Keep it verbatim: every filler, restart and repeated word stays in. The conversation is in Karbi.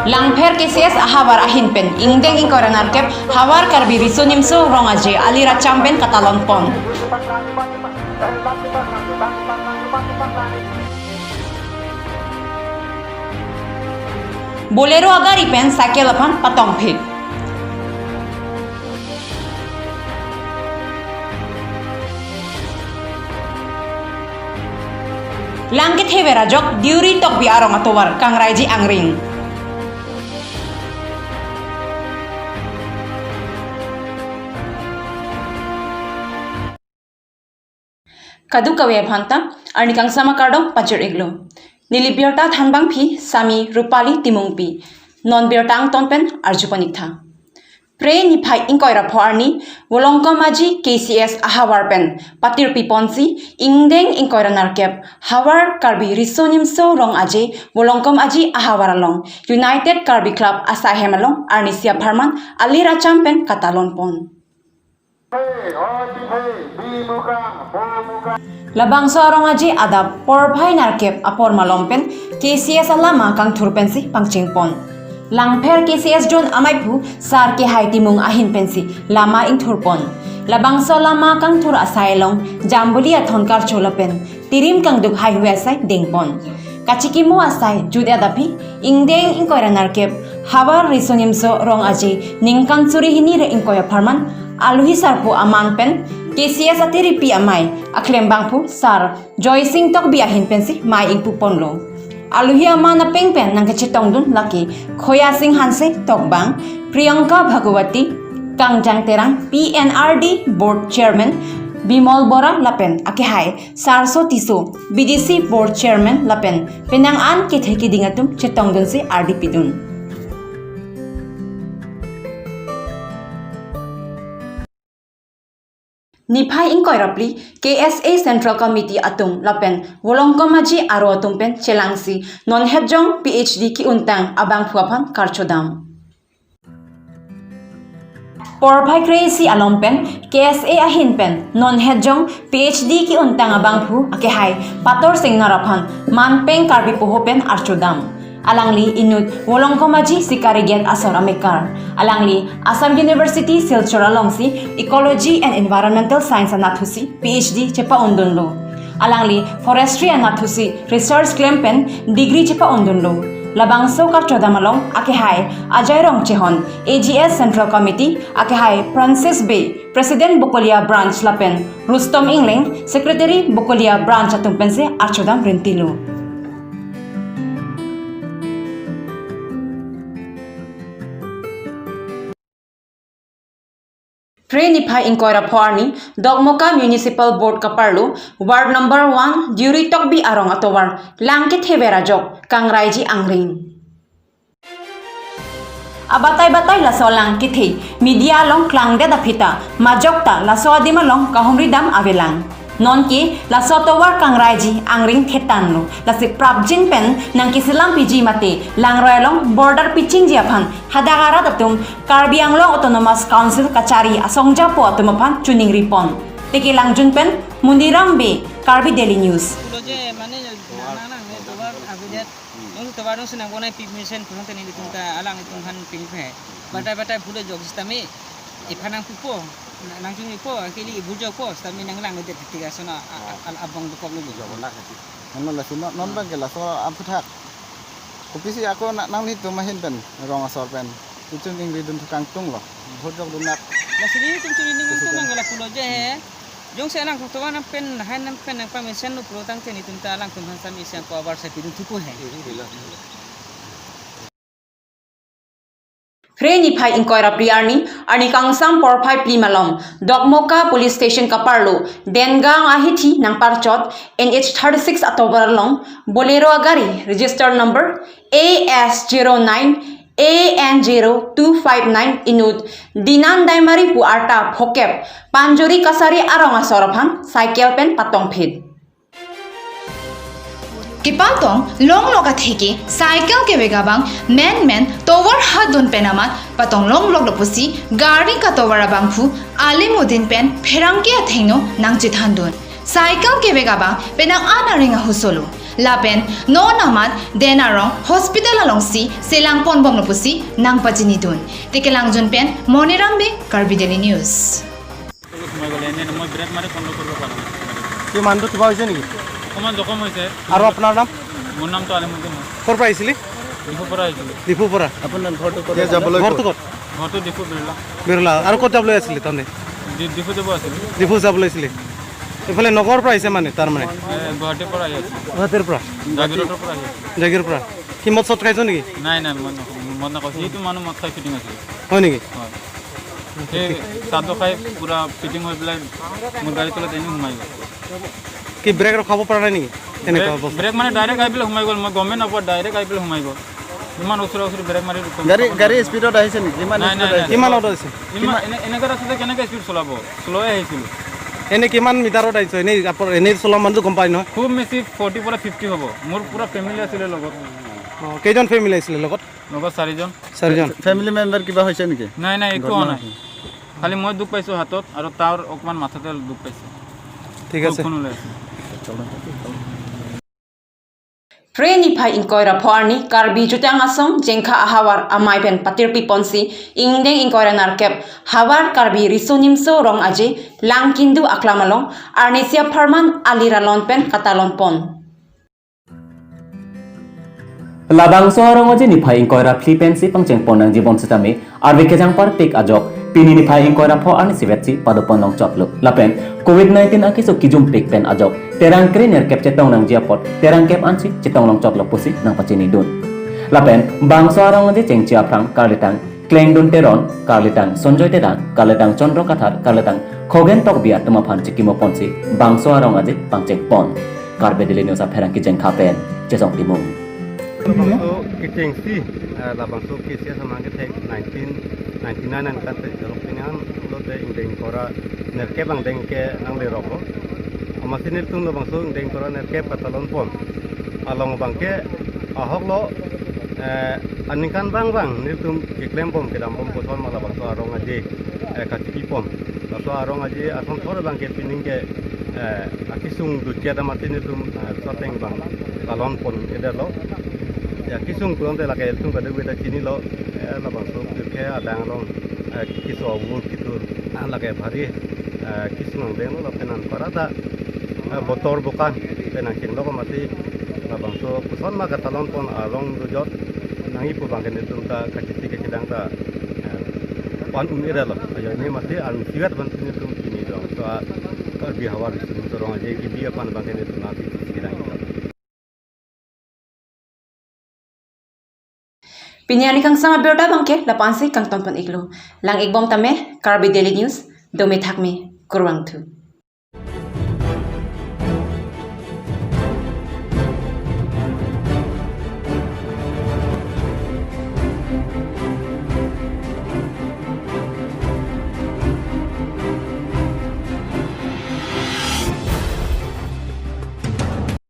Langpher K C S ahavar ahin pen ingdeng ingkoi ra nerkep Havar Karbi Riso Nimso Rong Aje Alir Acham pen katalon pon. Bolero agari pen cycle aphan patongphit. Lang kethe ver ajok Diuri Tokbi arong atovar Kangraiji angring. Kadokave aphanta arni kangsam akardom pajir-iklo. Neli birta thanbangpi Sami Rupali Timungpi. Non birta angton pen arju pon-iktha. Phre niphai ingkoi ra pho arni Volongkom Aji K C S ahavar pen patirpi ponsi ingdeng ingkoi ra nerkep Havar Karbi Riso Nimso Rong Aje Volongkom Aji ahavar along United Karbi Club asai hem along arnisi apharman Alir Acham pen katalon pon. Labangso arong aje adap porphai nerkep apor malom pen K C S alama kangthur pensi pangcheng pon. Langpher K C S zone amaiphu Sar Kehai Timung ahin pensi lama ingthur pon. Labangso lama kangthur asai along Jambuli athon karcho lapen tirim kangduk haihui asai deng pon. Kachikimo asai jut-et aphi ingdeng ingkoi ra nerkep Havar Riso Nimso Rong Aje ningkan suri hini ra ingkoi apharman alohi sarpo aman pen K C S atiripi amei aklembangphu Sar Joysing Tokbi ahin pensi mei ingpu ponlo. Alohi aman apeng pen nangkachetongdun lake Khoya Sing Hanse tokbang, Priyanka Bhagwati, Kangjang Terang P N R D Board Chairman, Bimol Bora lapen akehai Sarso Tisso, B D C Board Chairman lapen penang an kethe keding atum chetongdunsi ardi pidun. Niphai ingkoi ra phli K S A Central Committee atum lapen Volongkom Aji aro atum pen chelangsi non hetjong P H D ki-untang abangphu aphan karchodam. Porphai kre-isi alom pen K S A ahin pen non hetjong P H D ki-untang abangphu akehai Pator Singnar aphan manpeng Karbi poho pen archodam. Alangli inut Volongkom Aji Sikari Gate asor amekar. Alangli Assam University Silchar alongsi Ecology and Environmental Science anatthusi P H D chepa-undunlo. Alangli Forestry anatthusi research klem pen degree chepa-undunlo. Labangso karchodam along akehai Ajai Rongchehon, A G S Central Committee, akehai Francis Bey, President Bokolia Branch lapen Rustom Ingleng, Secretary Bokolia Branch atum pensi archodam rintilo. Phre niphai ingkoi ra pho arni Dokmoka Municipal Board kaparlo Ward number one Diuri Tokbi arong atovar lang kethe ver ajok Kangraiji angring. Abatai batai laso lang kethe media along klangdet aphita majok ta laso adim along kahumri dam avelang. Nonke laso atovar Kangraiji angring thetanlo. Lasi prapjin pen nangkesilam piji mate langroi along border pichingji aphan hadak arat atum Karbi Anglong Autonomous Council kachari asongjapo atum aphan choningri pon. Teke langjun pen Muniram Bey, Karbi Daily News. Pulo je mane nang nang ne tovar agujet. Nung tovar nung sinang konai pi mesen pulang tani ditung ta alang itung han ping pe. Batai batai pulo jok sitame. Iphan nangpupo, na-, nangchungipo, kili ibujokpo, sitame nanglang edet tiga sona a-, a-, al abang dokok lo. Jok nak hati. Ano lasi non, non bang ke laso aphuthak. Kopisi ako na-, nanglitum ahin pen, rong asor pen. Ichun ingri dun thukang tunglo. Bhot jokdun nak. Lasi nelitum churi nelitum nang la pulo je he. Jongsi alang tovar nang pen, hai nang pen, nangpamesen lo pulo tangte nelitum ta alangtum hansam isi ako abar sa pidun thupo he. Phre niphai ingkoi ra phli arni, arni kangsam porphai phli malom, Dokmoka Police Station kaparlo, Dengang ahithi nangparchot, N H thirty-six atovar along, Bolero agari, register number A S zero nine A N zero two five nine inut, Dinan Daimari pu arta phokep, Panjori Kasari arong asor aphan, cycle pen patongphit. Kepatong longlok atheke cycle kevek abang menmen tovar hadun pen amat patong longloklo pusi gari katovar abangphu Alimudin pen pherangke athengno nangchethandun. Cycle kevek abang penang an areng ahusolo. Lapen non amat Den Arong hospital alongsi selang ponbomlo pusi nangpachinidun. Tekelangjun pen Moniram Bey, Karbi Daily News. সোমাই গ'লে এনে মই ব্ৰেক মাৰি কণ্ট্ৰল কৰিব পৰা নাই। কি মানুহটো কিবা হৈছে নেকি? অকণমান জখম হৈছে। আৰু আপোনাৰ নাম? মোৰ নামটো আলিমুদ্দিন হয়। ক'ৰ পৰা আহিছিলে? ডিফুৰ পৰা আহিছিলোঁ। ডিফুৰ পৰা। আপোনাৰ ঘৰটো ক'ত? এতিয়া যাবলৈ ঘৰটো ক'ত? ঘৰটো ডিফু বিৰলা। বিৰলা। আৰু ক'ত যাবলৈ আছিলে তাৰমানে? ডি-, ডিফু যাব আছিলোঁ। ডিফু যাবলৈ আছিলে। এইফালে নগৰৰ পৰা আহিছে মানে, তাৰমানে? এ, গুৱাহাটীৰ পৰা আহি আছোঁ। গুৱাহাটীৰ পৰা? জাগিৰোডৰ পৰা আহি আছোঁ। জাগিৰোডৰ পৰা। কি মদ চদ খাইছ নেকি? নাই, নাই, মদ নাখাওঁ। মদ নাখাওঁ। সেইটো মানুহ মদ খাই ফিটিং আছিলে। হয় নেকি? হয়। সেই চাহটো খাই পুৰা ফিটিং হৈ পেলাই মোৰ গাড়ীৰ তলত এনেই সোমাই গ'ল। কি ব্ৰেক ৰখাব পৰা নাই নেকি? তেনেকুৱা ব্ৰেক, অৱস্থা। ব্ৰেক মানে ডাইৰেক্ট আহি পেলাই সোমাই গ'ল। মই গমেই নাপাওঁ, ডাইৰেক্ট আহি পেলাই সোমাই গ'ল। ইমান ওচৰা ওচৰি ব্ৰেক মাৰি ৰখাব গাড়ী, পৰা গাড়ী নাই। স্পীডত আহিছে নেকি? কিমান নাই, নাই, স্পীডত নাই। আহিছে? কিমানত আহিছে? ইমান কিমান এনে, এনেকুৱা ৰাস্তাতে কেনেকে স্পীড চলাব? শ্ল'য়ে আহিছিলোঁ। এনে কিমান মিটাৰত আহিছে? এনেই আপৰ-, এনেই চলোৱা মানুহটো গম পায় নহয়? খুব বেছি ফৰ্টি পৰা ফিফটি হ'ব। মোৰ পুৰা ফেমিলি আছিলে লগত। অ, কেইজন ফেমিলি আছিলে লগত? লগত চাৰিজন। চাৰিজন। ফেমিলি মেম্বাৰ কিবা হৈছে নেকি? নাই, নাই, একো হোৱা নাই। ঘটনা? খালি মই দুখ পাইছোঁ হাতত আৰু তাৰ অকণমান মাথাতে দুখ পাইছে। ঠিক আছে। খুব খুন ওলাইছে। Phre niphai ingkoi ra pho arni Karbi Jutang Asong Jengkha ahavar amei pen patirpi ponsi ingdeng ingkoi ra nerkep havar Karbi Riso Nimso Rong Aje Langkindu aklam along arnisi apharman ali ra lon pen katalon pon. Labangso arong aje niphai ingkoi ra phli pensi pangcheng pon nangji bom sitame arve kejang parpik ajok pini niphai ingkoi ra pho arnisi vetsi padopon long chotlo. Lapen covid nineteen akeso kijumpik pen ajok terang kre nerkep chetong nangji apot terang kep ansi chetong long chotlo pusi nangpachinidun. Lapen bangso arong aje chengchi aphrang karlitang Klengdun Teron, karlitang Sonjoy Terang, karlitang Chandra Kathar, karlitang Khogen Tokbi atum aphan chikimo ponsi bangso arong aje pangcheng pon. Karbi Daily News apherangke Jengkha pen Chesong Timung. Labangso kechengsi, eh, labangso kechengsi asomang kethek nineteen ninety-nine an kate jalok pini an lote ingdeng ingkoi ra nerkep angdeng ke nangleroklo. Amatsi nelitum labangso ingdeng ingkoi ra nerkep katalon pon along abangke ahoklo, eh, aningkan bang bang nelitum keklem bom kedam bom koson ma labangso arong aje, eh, kachipi pon. Laso arong aje asonthot abangke pining ke, eh, akesung duchet amatsi nelitum, eh, soteng bang talon pon-edetlo. Ya, kesung pulote lake ilitum kadokave ta chinilo, eh, labangso pirthe adang along, eh, keso avur kitur, ah, lake bhari, eh, kesung angdenglo lapen anparta, eh, botor bokan pen nangchenglok amatsi labangso koson ma katalon pon arong dojot nangji pu abangke nelitum ta kachisi kachidang ta, eh, pan un-edetlo. Ajo ne amatsi arni siwet ban nelitum pini dong. So, ah, Karbi havar Riso Nimso Rong Aje kebi aphan abangke nelitum nangkachisi kedang. Pini arni kangsam abirta abangke lapu-ansi kangton pon-iklo. Lang-ik bom tame, Karbi Daily News, dome thakme, kurvangthu.